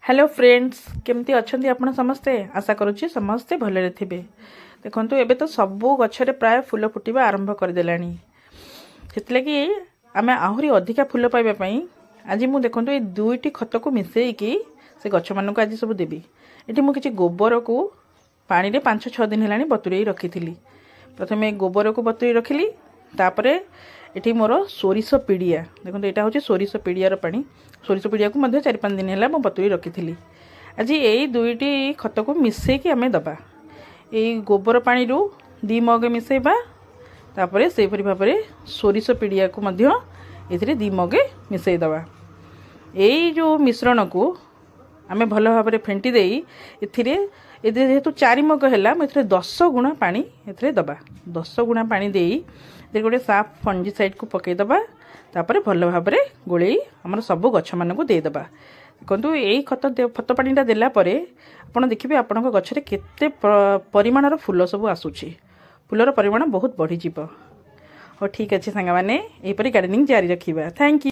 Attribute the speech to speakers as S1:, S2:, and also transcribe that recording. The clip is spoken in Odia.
S1: ହ୍ୟାଲୋ ଫ୍ରେଣ୍ଡସ୍, କେମିତି ଅଛନ୍ତି ଆପଣ ସମସ୍ତେ? ଆଶା କରୁଛି ସମସ୍ତେ ଭଲରେ ଥିବେ। ଦେଖନ୍ତୁ, ଏବେ ତ ସବୁ ଗଛରେ ପ୍ରାୟ ଫୁଲ ଫୁଟିବା ଆରମ୍ଭ କରିଦେଲାଣି। ସେଥିଲାଗି ଆମେ ଆହୁରି ଅଧିକା ଫୁଲ ପାଇବା ପାଇଁ ଆଜି ମୁଁ ଦେଖନ୍ତୁ ଏଇ ଦୁଇଟି ଖତକୁ ମିଶାଇକି ସେ ଗଛମାନଙ୍କୁ ଆଜି ସବୁ ଦେବି। ଏଠି ମୁଁ କିଛି ଗୋବରକୁ ପାଣିରେ 5-6 ଦିନ ହେଲାଣି ବତୁରେଇ ରଖିଥିଲି। ପ୍ରଥମେ ଗୋବରକୁ ବତୁରେଇ ରଖିଲି। ତାପରେ ଏଠି ମୋର ସୋରିଷ ପିଡ଼ିଆ, ଦେଖନ୍ତୁ, ଏଇଟା ହେଉଛି ସୋରିଷ ପିଡ଼ିଆର ପାଣି। ସୋରିଷ ପିଡ଼ିଆକୁ ମଧ୍ୟ 4-5 ଦିନ ହେଲା ମୁଁ ବତୁରେଇ ରଖିଥିଲି। ଆଜି ଏଇ ଦୁଇଟି ଖତକୁ ମିଶାଇକି ଆମେ ଦେବା। ଏଇ ଗୋବର ପାଣିରୁ 2 ମଗ ମିଶାଇବା, ତାପରେ ସେହିପରି ଭାବରେ ସୋରିଷ ପିଡ଼ିଆକୁ ମଧ୍ୟ ଏଥିରେ 2 ମଗେ ମିଶାଇ ଦେବା। ଏଇ ଯେଉଁ ମିଶ୍ରଣକୁ ଆମେ ଭଲ ଭାବରେ ଫେଣ୍ଟି ଦେଇ ଏଥିରେ ଏଥିରେ ଯେହେତୁ 4 ମଗ ହେଲା, ମୁଁ ଏଥିରେ 10 ଗୁଣା ପାଣି ଏଥିରେ ଦେବା। 10 ଗୁଣା ପାଣି ଦେଇ ଏଥିରେ ଗୋଟେ ସାଫ୍ ଫଞ୍ଜିସାଇଡ଼୍କୁ ପକାଇଦେବା। ତାପରେ ଭଲ ଭାବରେ ଗୋଳେଇ ଆମର ସବୁ ଗଛମାନଙ୍କୁ ଦେଇଦେବା। ଦେଖନ୍ତୁ, ଏଇ ଖତ ପାଣିଟା ଦେଲା ପରେ ଆପଣ ଦେଖିବେ ଆପଣଙ୍କ ଗଛରେ କେତେ ପରିମାଣର ଫୁଲ ସବୁ ଆସୁଛି। ଫୁଲର ପରିମାଣ ବହୁତ ବଢ଼ିଯିବ। ହଉ, ଠିକ୍ ଅଛି ସାଙ୍ଗମାନେ, ଏହିପରି ଗାର୍ଡେନିଂ ଜାରି ରଖିବା। Thank you.